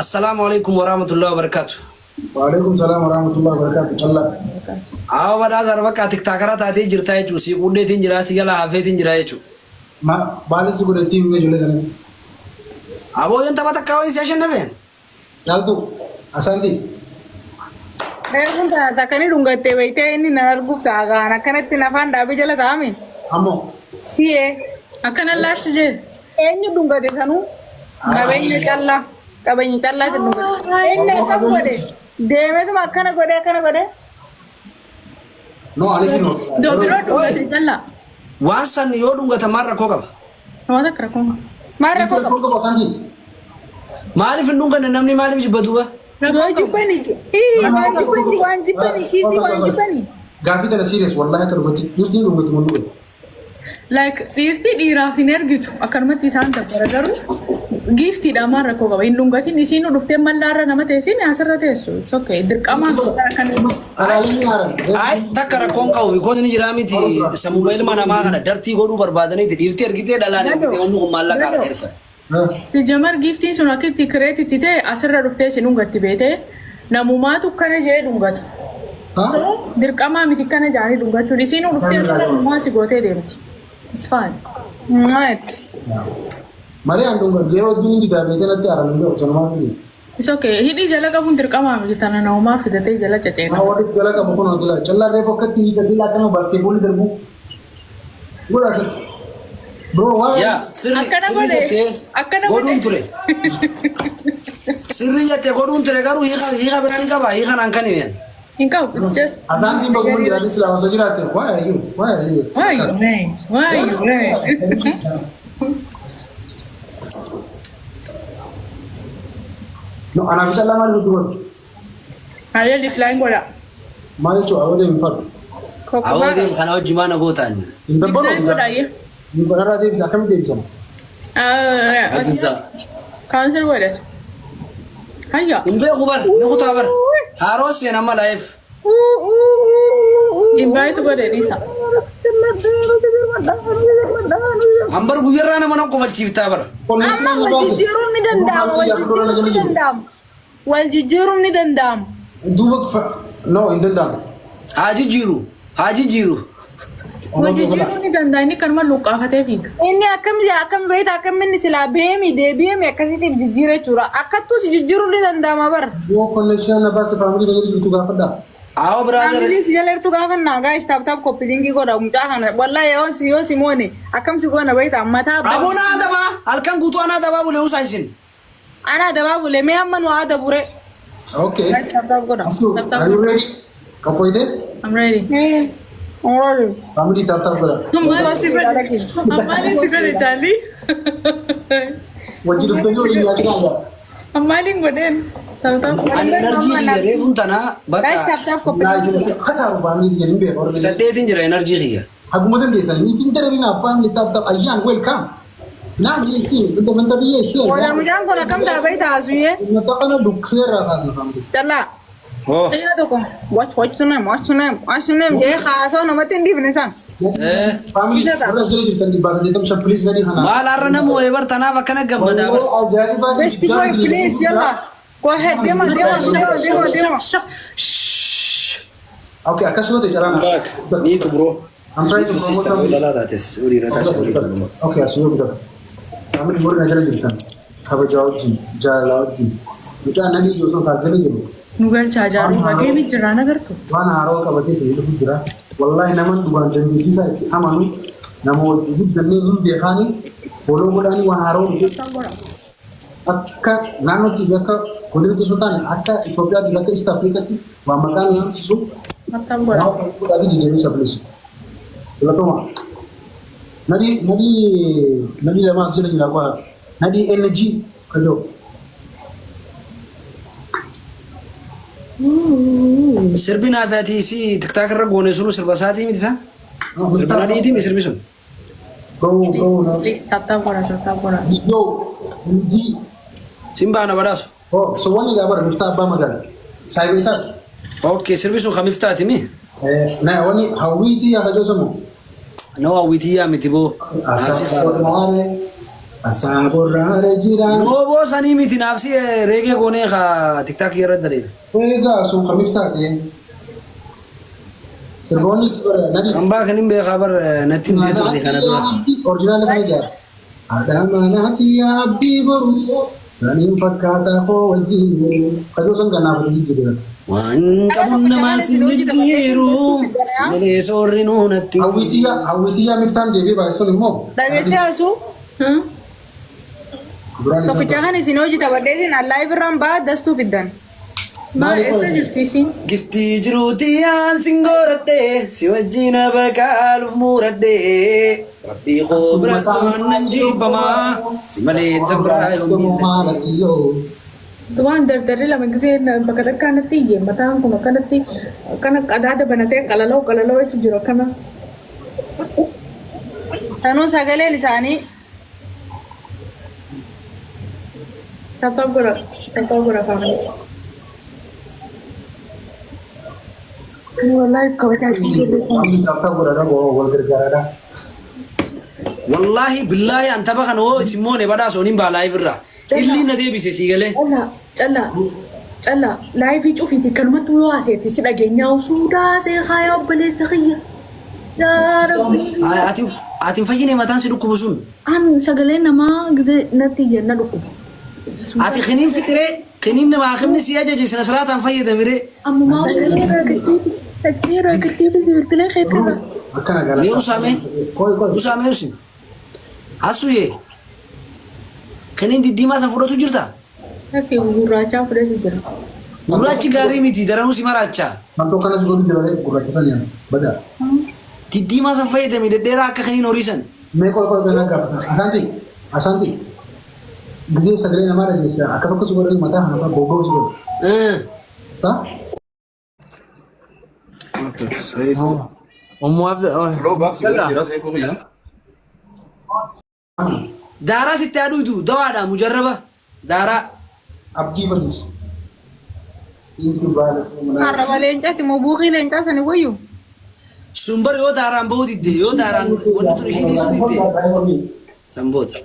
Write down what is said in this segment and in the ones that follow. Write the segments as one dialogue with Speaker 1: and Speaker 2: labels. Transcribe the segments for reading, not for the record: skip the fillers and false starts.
Speaker 1: Assalaamu alaikum warahmatullahi wabarakatuh.
Speaker 2: Waalaikum salaam warahmatullahi wabarakatuh. Callaa.
Speaker 1: Awa badhaasa arbaqaa tiktaakara taatee jirtaa jechuun sii quudheetiin jiraa si jalaa hafeetiin jiraa jechuun.
Speaker 2: Ma baalis si godhattii himee ijoollee kanatti.
Speaker 1: Aboo yoon tapha takkaa wayii si ashannafeen.
Speaker 2: Caaltu Asanti.
Speaker 3: Reefuun tana takkanii dhungattee beektee inni nan arguuf ta'a gaan akkanatti afaan dhaabee jala taa'ame.
Speaker 2: Ammoo.
Speaker 3: Si'ee
Speaker 4: Akkana laashti jee.
Speaker 3: Eenyu dhungate sanuu? Qabeenya callaa. Qabeenya callaatti dhungate. Inni akkam godhe? Deemeetuma akkana godhe akkana godhe.
Speaker 2: No ani kinoo.
Speaker 4: Doobiroo dhungate jalla.
Speaker 1: Waan san yoo dhungatan maal rakkoo qaba?
Speaker 4: Waan akka rakkoo qaba.
Speaker 3: Maal rakkoo qaba?
Speaker 2: Rakkoo qaba Asanti.
Speaker 1: Maaliif hin dhunganne namni maaliif jibba duuba?
Speaker 3: Yoo jibbani ii waan jibbani waan jibbani kiisii waan jibbani.
Speaker 2: Gaaffii tana serious wallahi akka dhugatti dhirtiin dhungatti mun dhugatti.
Speaker 4: Like dhiirti dhiiraaf hin ergitu akkanumatti isaan dabbara garuu giiftiidha maal rakkoo qaba hin dhungatin isiin nu dhuftee mallaarra nama teessi mi asirra teessu it's okay dirqamaan kan
Speaker 2: Alaalii haaran.
Speaker 1: Ay takka rakkoon qabu because ni jiraa miti sammuma ilma namaa kana dartii godhuu barbaadaniiti dhiirti ergitee dhalaan ergitee wanni kun maallaqaadha erga.
Speaker 4: Jamar giiftiin sun akka itti kireet itti ta'e asirra dhuftee isin dhungatti beetee namumaatu kana jedhee dhungata. So dirqamaa miti kana jaanii dhungachuun isiin dhuftee namumaa si gootee deemti. It's fine.
Speaker 3: Maal?
Speaker 2: Malee an dhungatu yeroo hedduun hin bitaa beekee natti haaran hin jiru sanumaa fi.
Speaker 4: It's okay. Hidhii jala qabuun dirqamaa miti tana namumaa fidatee jala ceceena.
Speaker 2: Maa warri jala qabu kun hojii laa. Callaa reefu akkatti hiikatee laa kana baaskeetboolii darbu. Godha akkatti. Bro waa.
Speaker 1: Yaa sirri
Speaker 4: Akkana
Speaker 1: sirri
Speaker 4: godhe.
Speaker 1: jettee
Speaker 4: Akkana
Speaker 1: godhuun
Speaker 4: godhe.
Speaker 1: ture. Sirri jettee godhuun ture garuu hiika hiika biraan hin qaba hiika naan kan hin.
Speaker 4: Hin qabu. It's just.
Speaker 2: Asaantiin bakkuma jiraate silaa osoo jiraatte why are you why are you
Speaker 4: Why you man? Why you man?
Speaker 2: No anaaf callaa maal nuti godhu
Speaker 4: Hayyee dislaayin godha.
Speaker 2: maal jechuudha awwata hin fadhu.
Speaker 1: Awwa deem kana hojii maana gootaan.
Speaker 2: Hin dabbalu
Speaker 4: Dislaayin godha hayyee.
Speaker 2: hin bararraa deebisa akkamitti deebisama?
Speaker 1: Aziza.
Speaker 4: Kaansel godhe. Hayya.
Speaker 1: Hin beeku bar ni kutaa bar. Haaroo seen amma live.
Speaker 4: Invite godhe dhiisa.
Speaker 1: Hambar guyyarraa nama nan kofalchiiftaa bar.
Speaker 3: Amma wal jijjiiruun ni danda'ama. Wal jijjiiruun ni danda'ama. Wal jijjiiruun ni danda'ama.
Speaker 2: Duuba no hin danda'amu.
Speaker 1: Haa jijjiiru haa jijjiiru.
Speaker 4: Wal jijjiiruun ni danda'a inni kanuma luqqaafatee fiiga.
Speaker 3: Inni akkam akkam beekta akkam inni silaa beemi deebi'eemi akkasitti jijjiira jechuudha. Akkattuu si jijjiiruun ni danda'ama bara.
Speaker 2: Yoo connection na baase family na jirtu gaafadhaa.
Speaker 1: Awa brother.
Speaker 3: Family si jala jirtu gaafannaa guys tap tap copy link godha mucaa kana wallahi yoo si yoo si moone akkam si goona beekta mataa
Speaker 1: Aboo na adabaa halkan guutuu ana adabaa bulee usaa isin.
Speaker 3: Ana adabaa bulee mee amma nu adabure.
Speaker 2: Okay.
Speaker 3: Guys tap tap godha.
Speaker 2: Asu, are you ready? Qophoite?
Speaker 4: I'm ready.
Speaker 3: Eh, I'm ready.
Speaker 2: Family tap tap godha.
Speaker 4: Maali si godhe? Maali si godhe Taalii?
Speaker 2: Wajji dhuftanii waliin nyaatinaa jaa.
Speaker 4: Maaliin godheen? Tap tap.
Speaker 1: Ani energy kiyya reefuun tanaa
Speaker 3: Guys
Speaker 1: bakka
Speaker 3: tap tap copy
Speaker 2: Naa
Speaker 3: link
Speaker 2: isin kasaaru family kiyya hin beeku.
Speaker 1: fixadheetiin jira energy kiyya.
Speaker 2: Haguma dandeessan niitiin dararinaaf family tap tap ayyaan welcome. Naa niitiin inta manta biyya ishee.
Speaker 3: Wala mucaan kun akkam ta'a beekta asuyyee.
Speaker 2: Mata kana dukkeerraa kaasna family.
Speaker 3: Callaa.
Speaker 1: Oh.
Speaker 3: Xiyyaa tokko. Watch your name, watch your name, watch your name jedhee haasawaa namatti hin dhiifne isaan.
Speaker 1: Eh.
Speaker 2: Family warra jala jirtan 185 please nadi kana.
Speaker 1: Maal har'a nama wayii bar tanaaf akkana gammadaa bar.
Speaker 2: Ajaa'ibaa.
Speaker 3: Best boy please yalla. Go ahead deema deema deema deema deema.
Speaker 2: Okay, akkas yoo ta'e caraan.
Speaker 1: Back. Niitu bro.
Speaker 2: I'm trying to
Speaker 1: Niitu
Speaker 2: promote
Speaker 1: sister
Speaker 2: something.
Speaker 1: lalaa taates walii irra taate walii irra.
Speaker 2: Okay, as yoo bitatu. Family warra jala jirtan kabajaa wajjin jaalalaa wajjin mucaan nadi ijoo sun kaasanii jiru.
Speaker 4: Nu galchaa jaaruu bageemi jiraan agartu.
Speaker 2: Waan haaroo qabatee isin dhufu jira. Wallahi nama dhugaan dandeettii isaa itti amanu nama wajji guddannee hin beekaanii follow godhaanii waan haaroo dhufe akka naannootti akka godina osoo taane akka Itoophiyaatti akka East Africaatti waan maqaan yaamsisu
Speaker 4: Tap tap godha.
Speaker 2: nama godhaatii jijjiiruu please. Filatoma. Nadii nadii nadii lama as jala jira qofa. Nadii NG kajoo.
Speaker 1: Sirbi naa fi ati si tiktaak irra goone sunu sirba isaatii miti isaa? Sirba nadiitii mi sirbi sun?
Speaker 2: Go go no.
Speaker 4: Tap tap godha tap tap godha.
Speaker 2: Yo NG.
Speaker 1: Simbaa na badhaasu.
Speaker 2: Oh so wanni gaabara miftaa abbaa magaala. Saayiba isaati.
Speaker 1: Okay sirbi sun kan miftaati mi?
Speaker 2: Na wanni hawwiitii yaa kajoo samu.
Speaker 1: No hawwiitiyyaa miti boo.
Speaker 2: Asaare Asaaborraare jira.
Speaker 1: Nooboo sanii miti naafsi reegee goonee ka tiktaakii irra daleera.
Speaker 2: Egaa sun kamiif taate? Sirboonni itti bara nadi.
Speaker 1: Hambaa kan hin beekaa bar natti hin turte kana dura.
Speaker 2: Orjinaala kana jira. Haadha manaati abdii boru. Saniin fakkaataa koo wajjin. Kajoo san kanaaf hojii jira.
Speaker 1: Waan qabuun namaa si jijjiiru malee soorri nuunatti.
Speaker 2: Hawwitiyyaa hawwitiyyaa miftaan deebi'ee baay'isuun immoo.
Speaker 3: Dhageessee asuu
Speaker 2: Duraan isaa
Speaker 3: tokkicha kan isin hojii taphadheetiin allaa birraan ba'aa dastuu fiddan.
Speaker 4: Maal eessa jirti isiin?
Speaker 1: Giftii jiruuti yaan sin gooradhe si wajjin abaqaaluuf muuradhe rabbii koo biratti waan jibbamaa si malee tabraa yoomii.
Speaker 4: Waan dardarri lama gisee bakka takka kanatti iyye mataan kun akkanatti akkana qadaada banatee qalaloo qalaloo jechuun jiru akkana.
Speaker 3: Tanuu sagaleen isaanii
Speaker 4: Taphaa godha taphaa godha faamii. Wallahi kabajaa jiru.
Speaker 2: Namni tapha godhadha wal gargaaraadha.
Speaker 1: Wallaahi billaahi an tapha kana hoo isin moone badhaasoo nin baa live irraa. Illi na deebise sii galee.
Speaker 4: Callaa callaa callaa live cufiiti kanumatti yoo haaseetti si dhageenyaa suudaa see haayaa obboleessa kiyya. Yaa Rabbi.
Speaker 1: Ati ati hin fayyine mataan si dhukkubu sun.
Speaker 4: An sagalee namaa gisee natti iyyan na dhukkuba.
Speaker 1: Ati kiniin fixiree kiniin namaa hakimni si ajaje sina siraataan fayyadamiree.
Speaker 4: Ammumaa
Speaker 3: sagalee rakkattii bilbila keetirra.
Speaker 2: Akkana gala.
Speaker 1: Mee usaame?
Speaker 2: Koi koi.
Speaker 1: Usaame usin. Asuyee. Kiniin diddiimaa san fudhatu jirta?
Speaker 4: Akka gurraachaa fudhatu jira.
Speaker 1: Gurraachi gaarii miti daranuu si maraachaa.
Speaker 2: Mantoo kanas godhu jira gurraacha sanii bada.
Speaker 1: Diddiimaa san fayyadami dhedheeraa akka kiniin horii san.
Speaker 2: Mee koi koi kana gaafata. Asaanti asaanti. Gisee sagalee namaa dhageessa akka tokko si godhani mataa kana fa'aa goggoo si godhu. Sa?
Speaker 5: Ummu Abdi.
Speaker 6: Flow back si godhe jira seefuu kiyya.
Speaker 1: Daaraa sitti aduutu dawaadha mujarraba. Daaraa.
Speaker 2: Abdii fadis. Thank you baala fuula.
Speaker 3: Arraba leencaati moo buuqii leencaa sani wayyu?
Speaker 1: Sun bar yoo daaraan bahuu didde yoo daaraan wanti tun ishii dhiisuu didde sanboota.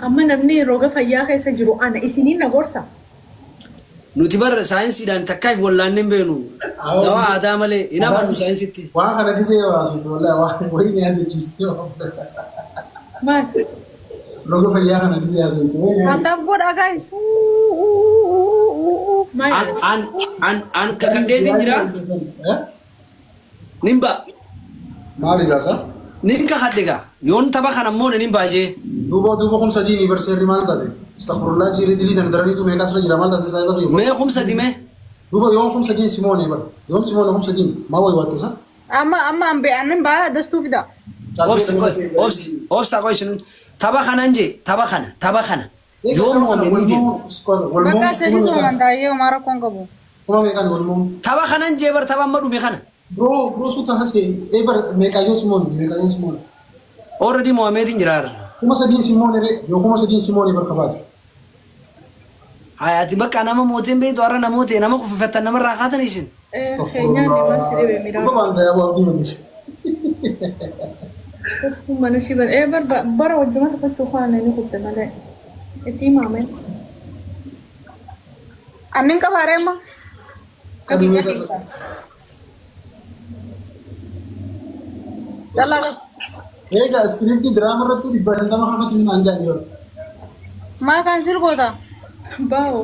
Speaker 4: Amma namni roga fayyaa keessa jiru ana isiniin na gorsa.
Speaker 1: Nuti bar saayinsiidhaan takkaaf wallaannee hin beeknu. Dawaa aadaa malee hin amannu saayinsitti.
Speaker 2: Waan kana gisee waasuuf wallahi waan wayii ni yaadachiiste.
Speaker 4: Maal?
Speaker 2: Roga fayyaa kana gisee haasofte.
Speaker 3: Tap godhaa guys.
Speaker 4: Maal?
Speaker 1: An an an an kakadheetiin jira. Nin ba.
Speaker 2: Maali gaasa?
Speaker 1: Nin kakadhe gaa. Yoon tapha kana immoo nin baajee.
Speaker 2: Duuba duuba kumsa diinii barseerri maal taate? Astaghfirullah jirii dilii tan daraniitu meeqa asirra jira maal taate saayiba kiyyu?
Speaker 1: Mee kumsa dimee.
Speaker 2: Duuba yoom kumsa diin simoone bar? Yoom simoone kumsa diin? Maa wayi waattisa?
Speaker 3: Amma amma an be'annin ba'aa dastuu fida.
Speaker 1: Obsi obsi obsa qoy isin tapha kanan jee tapha kana tapha kana yoom mo'ame nin deema.
Speaker 3: Bakka sadii sooman taa'ee homaa rakkoon qabu.
Speaker 2: Kuma meeqaan walmoo?
Speaker 1: Tapha kanan jee bar tapha amma dhume kana.
Speaker 2: Bro bro suuta hase ee bar meeqaayyoo simoone meeqaayyoo simoone.
Speaker 1: Already mo'ameetiin jira har'a.
Speaker 2: Kuma sadiin simoone re yoo kuma sadiin simoone bakka baate.
Speaker 1: Hayaati bakka nama mooteen beektu har'a namoota nama kufifattan namarraa kaatan isin.
Speaker 4: Keenyaan deemaa si dhibee miidhaa.
Speaker 2: Dhuga baan ta'ee abdii mul'ise.
Speaker 4: Kun mana shi ban ee bara wajjuma taphachuu faana ni kutte malee. Itti himaame.
Speaker 3: Annin qabaaree amma.
Speaker 2: Qabii meeqa?
Speaker 3: Dallaa qabu.
Speaker 2: Egaa iskiriiptii diraama irratti 500 hafatu hin anjaan yoo.
Speaker 3: Maa kan silgoota?
Speaker 4: Baa'o.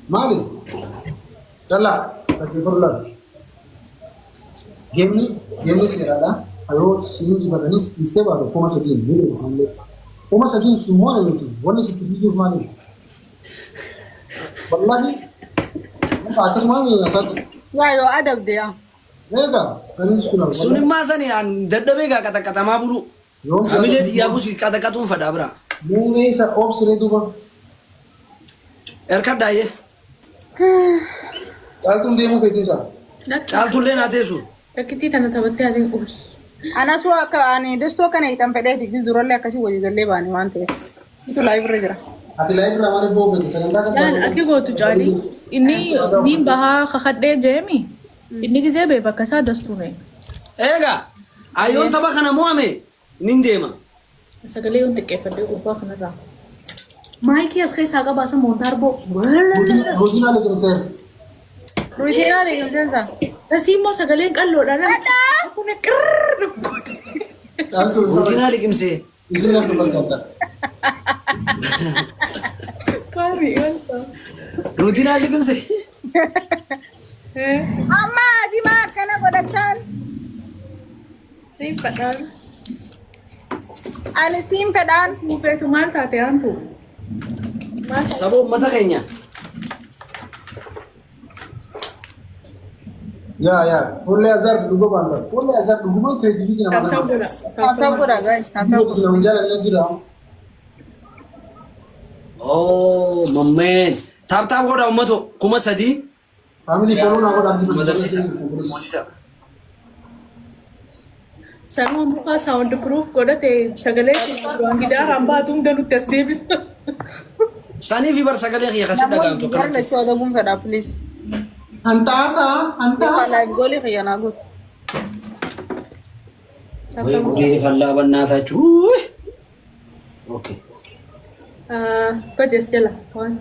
Speaker 2: Maali? Dallaa dhaggeeffadhu. Geemni geemni seeraadha. Yoo si injifatanis dhiistee baatu 3000 ni beeksisan illee. 3000 si moone miti wanni sitti fiiguuf maali? Wallahi akkasuma asaatti.
Speaker 3: Yaa yoo adabde yaa.
Speaker 2: Egaa saniin sun
Speaker 1: Sun immaa sani an dadhabee gaa qaxaqaxamaa bulu.
Speaker 2: Yoom
Speaker 1: Hamilee xiyyaafus qaxaqaxuun fadhaa bira.
Speaker 2: Mee isa obsiree duuba.
Speaker 1: Erkadhaayyee.
Speaker 2: Caaltuun deemuu feetii isaa.
Speaker 1: Caaltullee naa teessu.
Speaker 4: Rakkittii tana taphattee atiin uy.
Speaker 3: Anas waa akka ani dastuu akkana hiixan fedheeti gis durallee akkasii walii gallee baane waan ta'eef. Itu live irra jira.
Speaker 2: Ati live irraa maaliif ba'uu feete sagantaa kan
Speaker 4: Laal akki gootu caali. Inni niin bahaa kakadhee jeemi. Inni gizee bee bakka isaa dastuune.
Speaker 1: Egaa ayyoon tapha kana mo'ame nin deema.
Speaker 4: Sagalee yoon xiqqeeffadhee gubbaa kanarraa. Maayikii as keessaa qabaasa moontaarboo.
Speaker 2: Ruutinaa liqimseera.
Speaker 3: Ruutinaa liqimseensa.
Speaker 4: Asii immoo sagaleen qalloodha. Kun qirrrr gooti.
Speaker 2: Caaltuu
Speaker 1: Ruutinaa liqimsee.
Speaker 2: isin akka fakkaata.
Speaker 4: Gaarii wanta.
Speaker 1: Ruutinaa liqimsee.
Speaker 3: Amma adimaa akkana godhachaan
Speaker 4: Riifadhaan.
Speaker 3: ani siin fedhaan.
Speaker 4: Muufeetu maal taate aantu? Maal taate?
Speaker 1: Saba uummata keenya.
Speaker 2: Yaa yaa fuullee azaar dhuguu baanta. Fuullee azaar dhugumaan creativity nama
Speaker 4: Tap tap
Speaker 2: nama.
Speaker 4: godha.
Speaker 3: Tap tap godha guys tap tap godha.
Speaker 2: Nama jaalallee jira.
Speaker 1: Oh, mammeen. Tap tap godha uummatu 3000.
Speaker 2: Family follow naa godhaa.
Speaker 1: Madabsiisa.
Speaker 4: Sanuma mukaa sound proof godhate sagalee waan gidaaraan baatu hunda nutti as deebisa.
Speaker 1: Sanii fi bar sagalee kiyya kasi dhagahamtu
Speaker 3: Namoonni gara
Speaker 1: akkanatti.
Speaker 3: lachuu adabuun fedha please.
Speaker 2: Hantaasaa
Speaker 3: Yookaan
Speaker 2: hantaa.
Speaker 3: live goolii xiyyanaa guutu.
Speaker 1: ወይ ጉዴ ፈላ በእናታችሁ። ውይ! Okay.
Speaker 4: Badi as jala. Waan.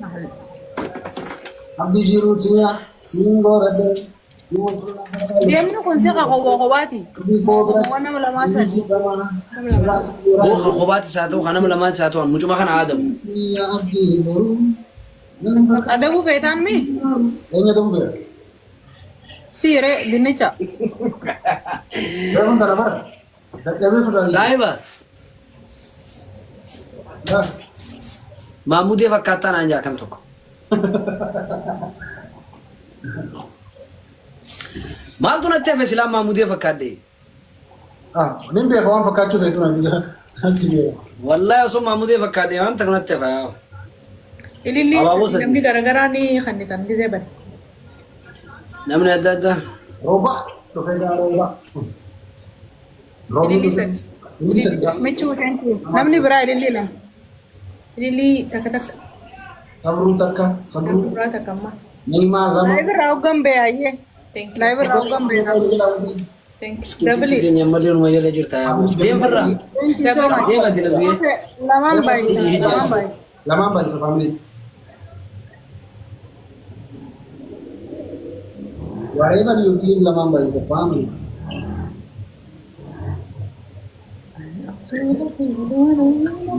Speaker 4: Maal?
Speaker 2: Abdii jiruutiya siin gooradhe.
Speaker 3: Deemni kun siqa qoboo qobaati. Qoboowwan nama lamaa sadi.
Speaker 1: Booka kophaatti isaa ta'u kan nama lamaatti isaa ta'u mucuma kana aadamu.
Speaker 3: Adabuu feetaan mi?
Speaker 2: Eenyu adabu beera?
Speaker 3: Siiree dinnicha.
Speaker 2: Reefuun tana bara. Dadhabee fudhanii.
Speaker 1: Taayiba Maamudee fakkaattaa naan jaa kam tokko. Maaltu natti hafe silaa Maamudee fakkaadhe?
Speaker 2: Ah, nin beeka waan fakkaachuu feetu na bisa. Asi beeka.
Speaker 1: Wallahi osoo Maamudee fakkaadhe waan takka natti hafe.
Speaker 4: Ililli
Speaker 1: Abaaboo sadii.
Speaker 4: namni garaagaraa ni kannitan gisee bane.
Speaker 1: Namni adda addaa.
Speaker 2: Rooba. Dhufee gaa rooba.
Speaker 4: Ililli sadi.
Speaker 2: Ililli sadi.
Speaker 3: Michuu thank you. Namni biraa ilillii lama.
Speaker 4: Ilillii takka takka.
Speaker 2: Sabruu takka. Sabruu.
Speaker 4: Biraa takka ammas.
Speaker 2: Niimaa lama.
Speaker 3: Live irraa hoggan beeyayyee.
Speaker 4: Thank you.
Speaker 3: Live irraa hoggan beeyaa.
Speaker 4: Thank you.
Speaker 1: Miskiin
Speaker 4: Double.
Speaker 1: keenya malee numa jala jirta yaa. Deem firraa.
Speaker 3: Thank you so much.
Speaker 1: Deem ati na zuyyee.
Speaker 3: Okay, lamaan baay'isa. Lamaan baay'isa.
Speaker 2: Lamaan baay'isa family. Whatever you give lamaan baay'isa family.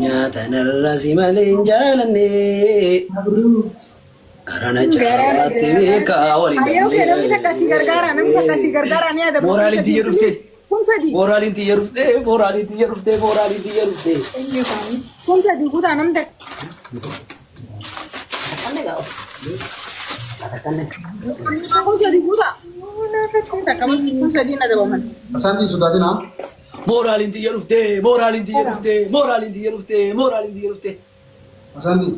Speaker 1: Nyaata narraa si malee hin jaalanne.
Speaker 2: Sabruu.
Speaker 1: Karana jaalaatti beekaa waliin
Speaker 3: Ayyoo kee namni takka si gargaara namni takka si gargaara ni adabu.
Speaker 1: Moraaliin tiyya dhuftee.
Speaker 3: 3000.
Speaker 1: Moraaliin tiyya dhuftee. Moraaliin tiyya dhuftee. Moraaliin tiyya dhuftee.
Speaker 3: 3000 guutaa namni takka. 3000 guutaa. Takka bas 3000 adabaman.
Speaker 2: Asaantii sodaatinaa.
Speaker 1: Moraaliin tiyya dhuftee. Moraaliin tiyya dhuftee. Moraaliin tiyya dhuftee. Moraaliin tiyya dhuftee.
Speaker 2: Asaantii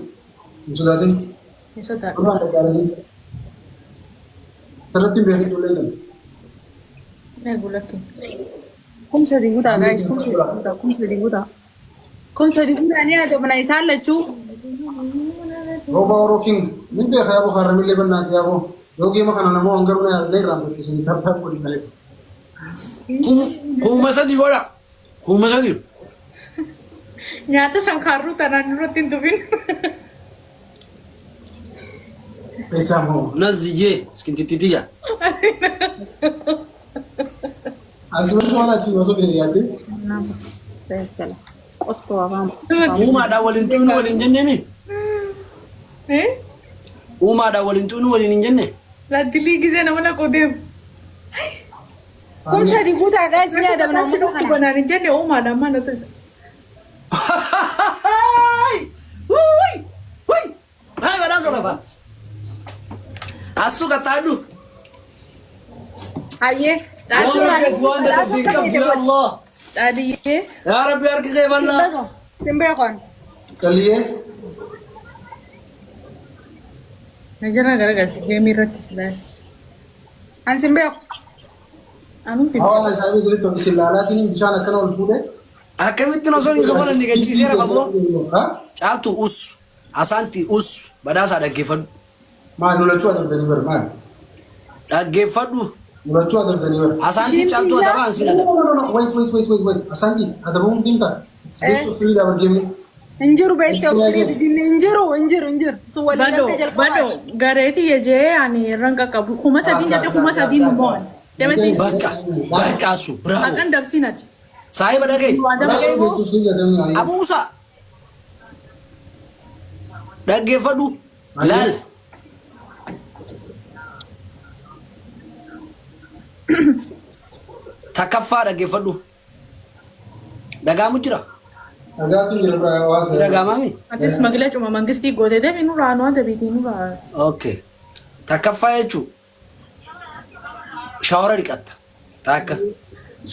Speaker 2: hin sodaatin.
Speaker 4: Hin sodaadhu.
Speaker 2: Duraan gargaaranii. Sirriitti hin beekin ijoollee kana.
Speaker 4: Eegu lakki.
Speaker 3: 3000 guutaa guys 3000 guutaa 3000 guutaa. 3000 guutaa ni adabna isaan lachuu.
Speaker 2: Rooba Oroo King ni beeka yaaboo kaarramillee bannaati yaaboo. Yoo geema kana namoo hangaruu na yaallee irraan beeksisanii tap tap godhi malee.
Speaker 1: 3000 godha. 3000.
Speaker 4: Nyaata san kaarruu tanaan irratti hin tufin.
Speaker 2: Keessaa moo.
Speaker 1: Naziyyee iskintititiyya.
Speaker 2: Asirratti waan achii osoo biyya yaadde.
Speaker 3: Qottoo afaan.
Speaker 1: Uumaadhaan waliin tuunu waliin jenneemi. Uumaadhaan waliin tuunu waliin hin jenne.
Speaker 4: Laaddilii gisee nama naquu deemu.
Speaker 3: 3000 guutaa guys ni adabna
Speaker 4: Si
Speaker 3: uummata kana.
Speaker 4: dhukkubanaan hin jenne uumaadhaan maal ta'e.
Speaker 1: Wuy! Wuy! Hai badhaasa lafa. Assu qaxxaadhu.
Speaker 3: Hayyee.
Speaker 1: Waan dadhabbii qabdu ya Allah.
Speaker 4: Dhaadiyyee.
Speaker 1: Yaa Rabbi harki kee bal'aa.
Speaker 3: Sin beekan.
Speaker 2: Qalliyyee.
Speaker 4: Na jala garagalche geemii irratti silaas.
Speaker 3: An sin beeku.
Speaker 4: Anuu fi
Speaker 2: Hawaasa isaanii sirriitti isin laalaatiin bishaan akkana ol fuudhee.
Speaker 1: Akkamittiin osoo hin kafalanne gachiiseera qaboo. Caaltu us. Asaanti us. Badhaasaa dhaggeeffadhu.
Speaker 2: Maal lolachuu adabdanii bara maal?
Speaker 1: Dhaggeeffadhu.
Speaker 2: Mul'achuu adabdanii bara.
Speaker 1: Asaantii caaltuu adabaa ansin
Speaker 2: No,
Speaker 1: adaba.
Speaker 2: no, no, no, wait, wait, wait, wait, wait. Asanti, adabamuun deemta. It's best of three dabar deemne.
Speaker 3: Hin jiru best of three jinni hin jiru hin jiru hin jiru. Sun walii
Speaker 4: Badoo
Speaker 3: galtee jalqabaa.
Speaker 4: badoo gareetii jee ani irran qaqqabu 3000 jedhe 3000 nu mo'an. Deemati
Speaker 1: Bakka bakka asu bravo.
Speaker 4: maqaan dabsinati.
Speaker 1: Saahiba dhaga'i. Dhaga'i moo? Abuusa. Dhaggeeffadhu. Laal. Takkaffaa dhaggeeffadhu. Dhagaamu jira.
Speaker 2: Dhagaatu jira bira hawaasa.
Speaker 1: Dhagaamaami?
Speaker 4: Atis magila cuma mangistii gootee deebi nurraa nu adabiitii nurraa.
Speaker 1: Okay. Takkaffaa jechuun shaawara dhiqatta. Takka.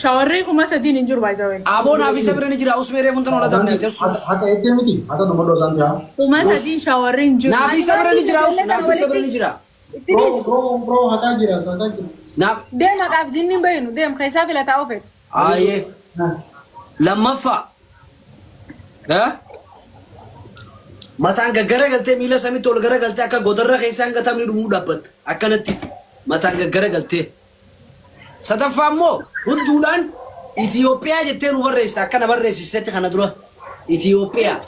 Speaker 4: Shaawarri 3000 hin jiru baay'ee.
Speaker 1: Aboo naaf isa bira ni jira. Usmee reefuun tan ola dabne.
Speaker 2: Haqa eettee miti. Haqa dubbadhu Asanti haa.
Speaker 4: 3000 shaawarri hin jiru.
Speaker 1: Naaf isa bira ni jira. Naaf isa bira ni jira.
Speaker 3: Itti
Speaker 2: Bro,
Speaker 3: dhiisi.
Speaker 2: bro, bro, haqaa jira, haqaa jira.
Speaker 1: Naaf.
Speaker 3: Deem haqaaf jinni hin beeynu deem keessaa filataa ofeeti.
Speaker 1: Aayee. Lammaffaa. Eh? Mataan gaggara galtee miila samitti ol gara galtee akka godarra keessaa hanga taphni dhumuu dhaabbatta. Akkanatti mataan gaggara galtee. Sadaffaa immoo hudduudhaan Itoophiyaa jettee nu barreessita. Akkana barreessistetti kana dura. Itoophiyaa.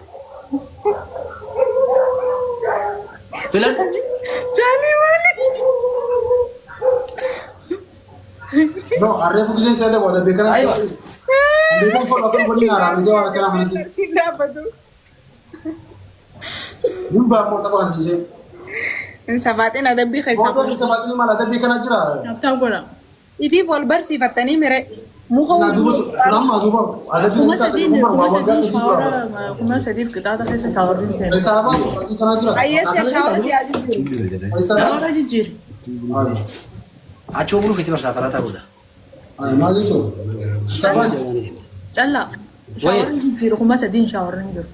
Speaker 1: Filan.
Speaker 4: Jaalii maali?
Speaker 2: No, harreefu giseen si adabu adabee kana.
Speaker 1: Aywa.
Speaker 2: Beekan kun akka godhin haaraa waan akkanaa kanatti.
Speaker 3: Siin dhaabbatu.
Speaker 2: Hin baafmoo tapha kan dhiisee.
Speaker 3: Hin safaaxin adabbii keessaa.
Speaker 2: Footoo hin safaaxin maal adabbii kana jira.
Speaker 4: Tap godha.
Speaker 3: Ifiif wal barsiifattanii mire muka
Speaker 2: Naa duuba sun amma duuba adabbii
Speaker 4: 3000 3000 shaawara 3000 qixaaxa keessa shaawarri hin seenu.
Speaker 2: Keessaa baasu adabbii kana jira.
Speaker 3: Ayyeessi shaawara siyaa jijjiiru.
Speaker 2: Keessaa
Speaker 4: Shaawara jijjiiri.
Speaker 1: Achoo buluu feeti barsaa taraa booda.
Speaker 2: Maal jechuun?
Speaker 4: Callaa. Shaawarri jijjiiru 3000 shaawarri hin jiru.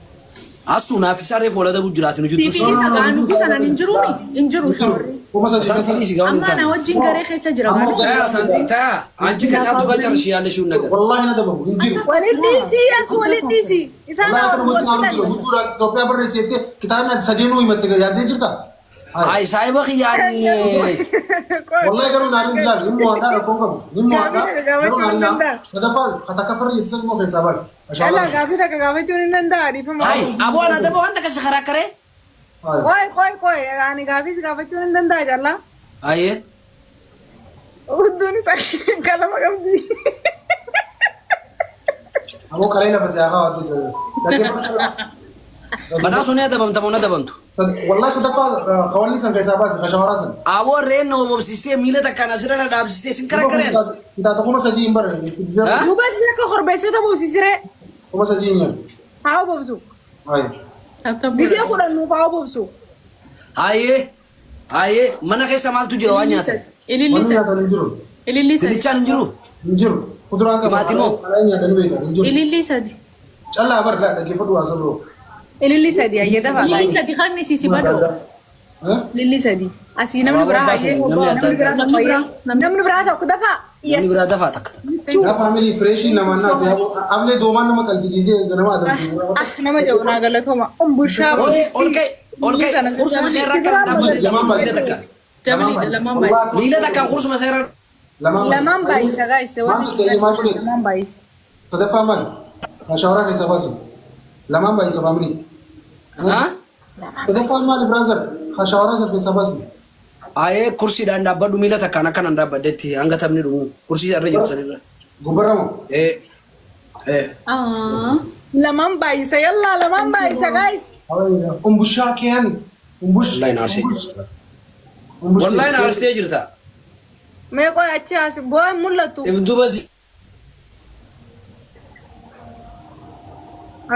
Speaker 1: Asuu naaf isaa reefu wal adabu jiraati nu
Speaker 4: Siifi
Speaker 1: jirtu.
Speaker 4: isa gaanu sanan hin jiruumi hin jiru shaawarri.
Speaker 2: 3000.
Speaker 1: Asantii si gaawwan hin
Speaker 4: Amma na
Speaker 1: taane.
Speaker 4: wajjin garee keessa jira gaanu.
Speaker 1: Taa asantii taa anchi kan nyaatu galcha rishii yaale shuun nagar.
Speaker 2: Wallahi na dabamu hin jiru.
Speaker 3: Walitti dhiisii as walitti dhiisii. Isaan
Speaker 2: Wallahi
Speaker 3: haa
Speaker 2: kan
Speaker 3: wal
Speaker 2: hojii naaru jiru.
Speaker 3: filan.
Speaker 2: Hudduu Itoophiyaa barreessite kitaabni sadeenuu himatte yaaddee jirta?
Speaker 1: Ay saahiba kiyyaan
Speaker 2: Wallahi garuu naaru hin ilaalu. Hin mo'adhaa rakkoon qabu. Hin mo'adhaa.
Speaker 3: Gaafii takka gaafachuu hin danda'a.
Speaker 2: Sadaffaa katakka farra jettisan immoo keessaa baasi.
Speaker 3: Callaa gaafii takka gaafachuun hin danda'a dhiifama.
Speaker 1: Ay aboo ana adaba wanta kasi karaa.
Speaker 3: Qoy qoy qoy ani gaafiis gaafachuun hin danda'a callaa.
Speaker 1: Ayyee.
Speaker 3: Hudduun isa qalama qabdi.
Speaker 2: Ammoo qaree lafa siyaa haa waddisa.
Speaker 1: Badhaasuu ni adabamta moo na adabamtu?
Speaker 2: Wallahi sadaffaa kawalli san keessaa baasi kashawaraa san.
Speaker 1: Aboo re'een na obobsiistee miila takkaan asirra na dhaabsistee sin karakareen.
Speaker 2: Kitaaba 3000 hin bare.
Speaker 1: Ha?
Speaker 3: Duuba akka korbeessota bobsisiree
Speaker 2: 3000 hin nyaatu.
Speaker 3: haa bobsu.
Speaker 2: Ayi.
Speaker 4: Tap tap
Speaker 3: Gisee
Speaker 4: godha.
Speaker 3: 10 nuuf haa bobsu.
Speaker 1: Ayyee. Ayyee mana keessa maaltu jira waan nyaatan?
Speaker 4: Ililli
Speaker 2: Wanni
Speaker 4: sadi.
Speaker 2: nyaatan hin jiru.
Speaker 4: Ililli sadi.
Speaker 1: Dinichaan hin jiru?
Speaker 2: Hin jiru. Kuduraan qaba.
Speaker 1: Timaatimoo?
Speaker 2: Alaa nyaatanii beekan hin jiru.
Speaker 4: Ililli sadi.
Speaker 2: Callaa bar dhaggeeffadhu waan saboo.
Speaker 3: Ililli sadi ayyee dafaa.
Speaker 4: Ililli sadi kan si badoo.
Speaker 3: Ililli sadi. Asii namni biraa hayyee.
Speaker 1: Namni adda
Speaker 3: Namni biraa
Speaker 1: addaa.
Speaker 3: tokko hayyee. Namni biraa tokko dafaa.
Speaker 1: Namni biraa dafaa takka.
Speaker 2: Yaa faamilii fireeshii nama naaf ablee doomaan nama qalbiisee nama adamsu.
Speaker 3: Ah nama jedhu naa galatooma. Umbushaa.
Speaker 1: Ol ol ka'e ol ka'e kursuma seerraa akkana dhaabbatee miila takka.
Speaker 4: Dabaliidha lamaan baay'isa.
Speaker 1: Miila takkaan kursuma seerraa.
Speaker 3: Lamaan baay'isa guys. Wanni
Speaker 2: Maal maal godhe?
Speaker 3: lamaan baay'isa.
Speaker 2: Sadaffaa maal? Shaawaraa keessaa baasi. Lamaan baay'isa faamilii.
Speaker 1: Ha?
Speaker 2: Sadaffaan maali brother? Shaawaraa sana keessaa baasi.
Speaker 1: Ayyee kursiidhaan dhaabbadhu miila takkaan akkanaan dhaabbadhetti hanga taphni dhumu kursii irra jiru sanirra.
Speaker 2: Gubbarra moo?
Speaker 1: Ee. Ee.
Speaker 4: Ah.
Speaker 3: Lamaan baay'isa yallaa lamaan baay'isa guys.
Speaker 2: Umbushaa keen. Umbush.
Speaker 1: Wallahi na arsee jirta. Wallahi na arsee jirta.
Speaker 3: Mee qoy achi as bu'aan mul'atu.
Speaker 1: If duuba si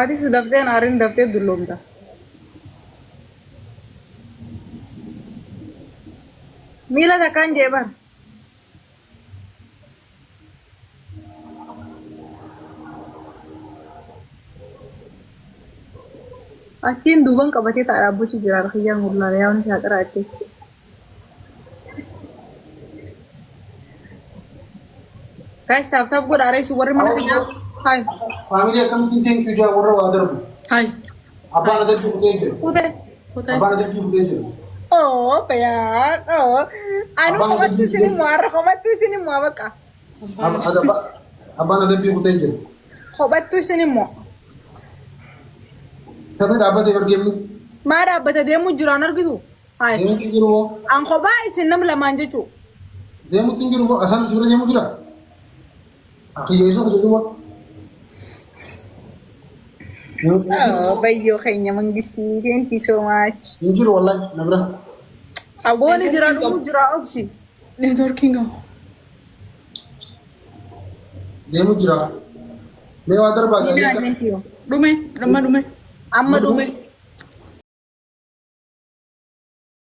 Speaker 3: Atis daftee naariin daftee dulloomta. Miila takkaan jeeban. Achiin duuban qabatee ta'a dhaabbachuu jira kiyyaan gurlaala yaa wanti isaa achi. Guys tap tap godhaa reessi warri mana kiyyaa. Hai.
Speaker 2: Faamilii akkamittiin thank you jaa warra waa darbu.
Speaker 4: Hai.
Speaker 2: Abbaan adabbii kutee jira.
Speaker 3: Kutee.
Speaker 4: Kutee.
Speaker 2: Abbaan adabbii kutee jira.
Speaker 3: Oh, bayaan. Oh. Anu kophattuu isin immoo har'a kophattuu isin immoo bakka.
Speaker 2: Abbaan adabbii kutee jira.
Speaker 3: Kophattuu isin immoo.
Speaker 2: Taphni dhaabbatee bargeemni.
Speaker 3: Maa dhaabbata deemuu jiraan argitu? Hayi.
Speaker 2: Deemuutti hin jiru moo?
Speaker 3: An kophaa isin nam lamaan jechuu.
Speaker 2: Deemuutti hin jiru moo? Asaan si bira deemu jira? Kiyyeessoo kutee duuba.
Speaker 3: Bayyoo keenya mangistii, thank you so much.
Speaker 2: Hin jiru wallahi na bira.
Speaker 3: Abboonni jira, dhumuu jira, obsi.
Speaker 4: Neetworkiin qabu.
Speaker 2: Deemu jira. Mee waa darbaa
Speaker 3: Ni
Speaker 2: gaa'ee.
Speaker 3: thank you.
Speaker 4: Dhume, amma dhume.
Speaker 3: Amma dhume.